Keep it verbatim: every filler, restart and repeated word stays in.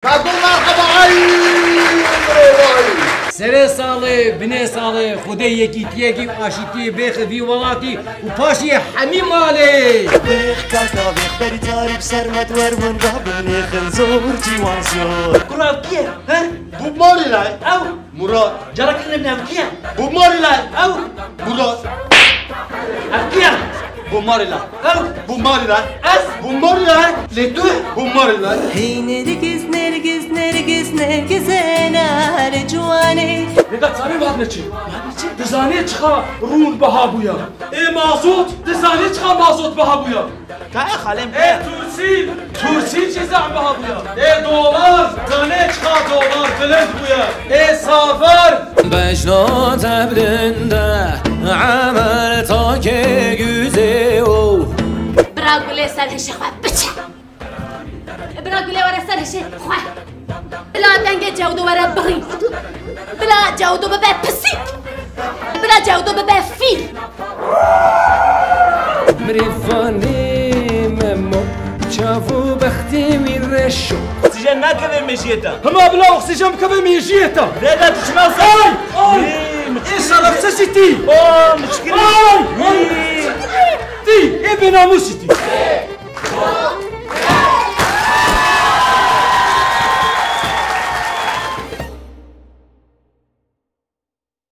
Kagol merheba ay! Ay! Serê salê, binê salê, Xwedê yekîtiyekî û aşîtiyê bêxe vî welatî û paşê hemî malê. Bêx kaka bêx berî tarî bi ser me diwer min rabin nêxin zor cîwan zor. Kura ev kî ye? He? Bob Marley la. Ew? Murat. Cara kirine min ev kî ye? Bob Marley la. Ew? Murat. Ev kî ye? Bob Marley la. Ew? Bob Marley la. Ez? Bob Marley la. Lê tu? Bob Marley la. Hey nergiz, nergiz, nergiz, nergiz, nar ciwanê. Lê da çavê vat neçê. Dizanê çiqa rûn biha bûya. Ê mazot, dizanê çiqa mazot biha bûya. Ka e xalem. Ê tursîn, tursîn jî zehf biha bûya. Ê dolar, dizanê çiqa dolar bilind bûya. Ê savar. Bejna tebdinde emer takê güzê o. Bira gulê ser hişê xwe biçe. Bira gulê were ser hişê xwe. Bila dengê Cewdo were birî. Bila Cewdo bibe pisîk. Bila Cewdo bibe fîl. Mirêvanê me mo, çav û bextê wî reş o. Oksîjen nakeve mêjiyê te. Hema bila oksîjen bikeve mêjiyê te. Vêga tu çima Ay! Ay! Ê şerefsiz î tî. O, miçkirî. Ay! Ay! Tî, ê bênamûs î tî.